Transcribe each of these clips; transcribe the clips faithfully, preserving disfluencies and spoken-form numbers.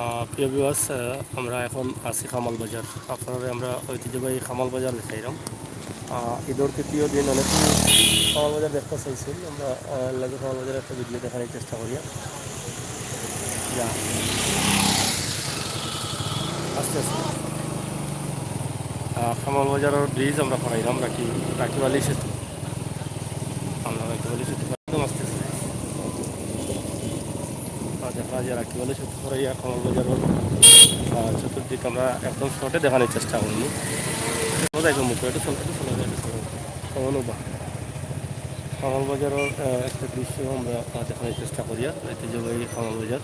আহ, প্রিয় ভিউয়ার্স, আহ, আমরা এখন আছি কামাল বাজার। আপনারারে আমরা ঐতিহ্যবাহী কামাল বাজার দেখাইলাম। আহ, ঈদর তৃতীয় দিন অনেকে কামাল বাজার দেখতে চাইছিল, আমরা, আহ, লাগে কামাল বাজার একটা ভিডিও দেখানোর চেষ্টা করি। যা। আস্তে আস্তে। আহ, কামাল বাজারর ব্রিজ আমরা পারাইলাম, রাকি-, রাকিব আলী সেতু। আমরা রাকিব আলী সেতু একদম আস্তে আস্তে। আর দেখা যায় রাকিব আলী সেতু পারাইয়া কামাল বাজারর, আহ, চতুর্দিক আমরা একদম শর্টে দেখানোর চেষ্টা করমু। কোথায় যাইবো মুখে? একটু চলো, একটু চলো, একটু চলো। কেমন বা? কামাল বাজারর, আহ, একটা দৃশ্য আমরা, আহ, দেখানোর চেষ্টা করি। আর এই যে ওই কামাল বাজার।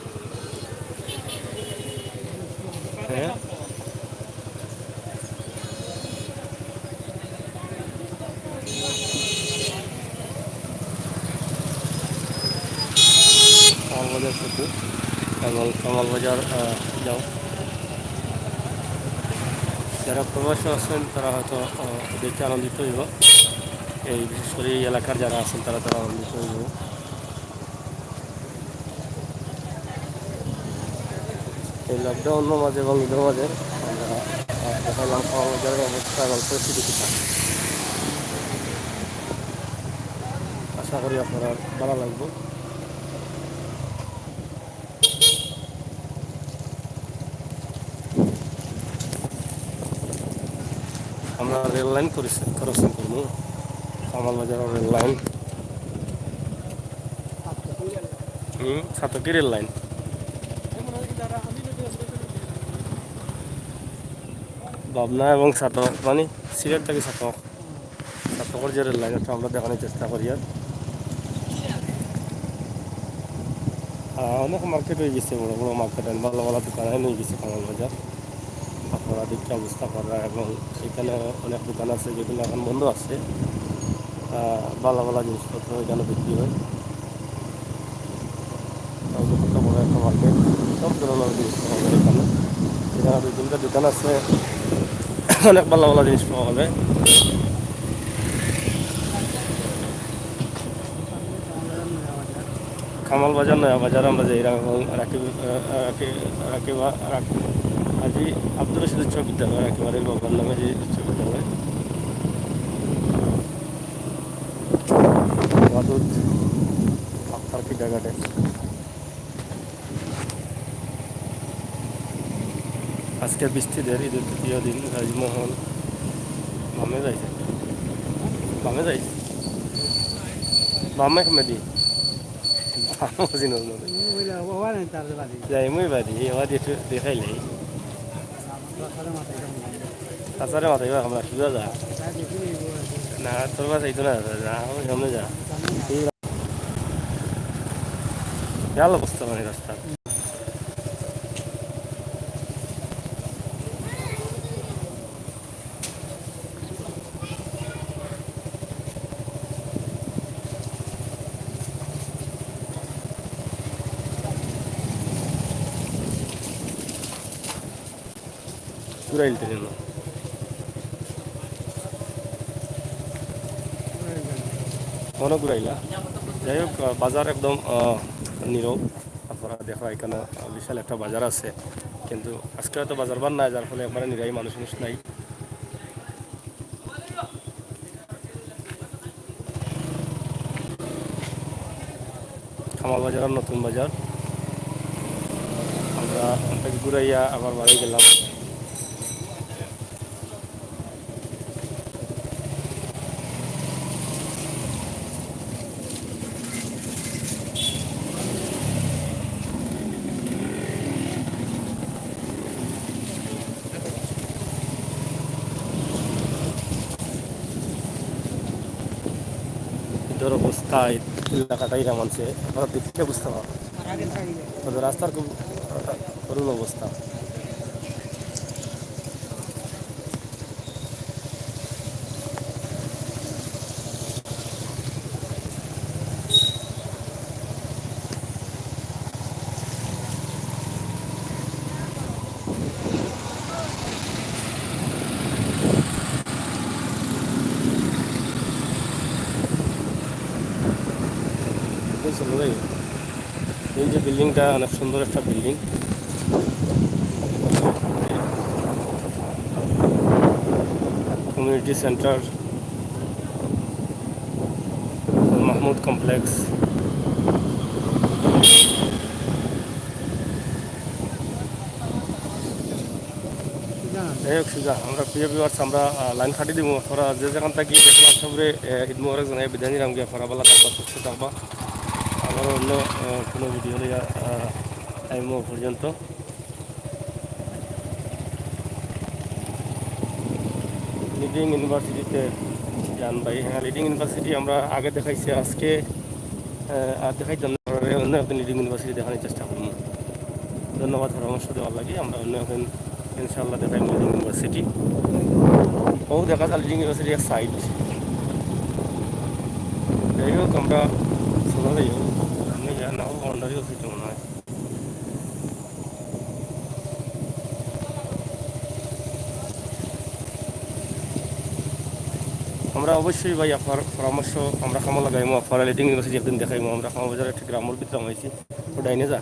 হ্যাঁ? কামাল বাজার সেতু এবং কামাল বাজার, আহ, যাও। যারা প্রবাসী আছেন, তারা হয়তো, আহ, দেখে আনন্দিত হইব। এই বিশেষ করে এই এলাকার যারা আছেন, তারা, তারা আনন্দিত হইব। এই লকডাউনর মাঝে এবং ঈদর মাঝে আমরা, আহ, দেখাইলাম কামাল বাজারর অবস্থা এবং পরিস্থিতি কিতা। আশা করি আপনারার ভালা লাগবো। আমরা রেল লাইন ক্রসিং করমু, কামাল বাজারর রেল লাইন। হুম, ছাতকি রেল লাইন। পাবনা এবং ছাতক, মানে সিলেট থাকি ছাতক। ছাতকর যে রেল লাইন, ওটা আমরা দেখানোর চেষ্টা করি আর। আহ, অনেক মার্কেট হয়ে গেছে, বড় বড় মার্কেট, ভালো ভালো দোকান হয়ে গেছে কামাল বাজার। আপনারা দেখে অবস্থা করা, এবং এখানে অনেক দোকান আছে যেগুলো এখন বন্ধ আছে। আহ, ভালো ভালো জিনিসপত্র এখানে বিক্রি হয়। তারপর কত বড় একটা মার্কেট, সব ধরনের জিনিস পাওয়া যায় এখানে। এখানে দুই তিনটা দোকান আছে, অনেক ভালো ভালো জিনিস পাওয়া যায়। কামাল বাজার, নয়া বাজার আমরা যাইরাম এবং রাকিব, আহ, রাকিব, রাকিব, রাকিব, হাজী আব্দুর রশিদ উচ্চ বিদ্যালয়, রাকিব আলীর বাবার নামে যে উচ্চ বিদ্যালয়। ওয়াদুদ আক্তার কিন্ডারগার্ডেন। আজকে বৃষ্টি দের, ঈদর তৃতীয় দিন, রাজমোহন। বামে যাইছে। বামে যাইছে। বামে কমে দি। বামে জিনো না। যাই, মুই বাদি। এই বাদি একটু দেখাইলাই। তাছাড়া মাথায় কাম নাই। তাছাড়া মাথায় কাম নাই, সোজা যা। না, তোর বাস এই তো না, যা, যা, আমার সামনে যা। গেল অবস্থা মানে রাস্তা। ঘুরাইল ট্রেন। মনে ঘুরাইলা। যাই হোক, আহ, বাজার একদম, আহ, নীরব। আপনারা দেখো এখানে, আহ, বিশাল একটা বাজার আছে, কিন্তু আজকে হয়তো বাজার বার নাই, যার ফলে একবারে নিরাই, মানুষ মানুষ নাই। কামাল বাজার আর নতুন বাজার। আমরা অনেক ঘুরাইয়া আবার বাড়ি গেলাম। ইটার অবস্থা, এই এলাকাটা এরা মানছে, আপনারা দেখলে বুঝতে পারবেন। তবে রাস্তার খুব করুণ অবস্থা। এই যে বিল্ডিংটা অনেক সুন্দর একটা বিল্ডিং। কমিউনিটি সেন্টার, মাহমুদ কমপ্লেক্স। যাই হোক, সুজা, আমরা প্রিয় ভিউয়ার্স, আমরা লাইন কাটি দিমু। আপনারা যে যেখান থাকি দেখলা, সবরে ঈদ মোবারক জানাই বিদায় নিলাম গিয়া। আপনারা ভালা থাকবা, সুস্থ থাকবা। আবার অন্য কোনো ভিডিও লইয়া টাইম পর্যন্ত। লিডিং ইউনিভার্সিটিতে যান ভাই। হ্যাঁ, লিডিং ইউনিভার্সিটি আমরা আগে দেখাইছি, আজকে আর দেখাইতাম না। অন্য একদিন লিডিং ইউনিভার্সিটি দেখানোর চেষ্টা করবো। ধন্যবাদ পরামর্শ দেওয়ার লাগি। আমরা অন্য একদিন ইনশাআল্লাহ দেখাই লিডিং ইউনিভার্সিটি। ও দেখা যায় লিডিং ইউনিভার্সিটি এক সাইড। যাই হোক, আমরা সোজা যাই হোক। আমি যা না হোক, বাউন্ডারি অফিস মনে হয়। আমরা অবশ্যই ভাই আপনার পরামর্শ আমরা কামো লাগাইমু, আপনারা লিডিং ইউনিভার্সিটি একদিন দেখাইমু। আমরা কামো বাজারে একটা গ্রামের ভিতরে রওনা হয়েছি, ও ডাইনে যা।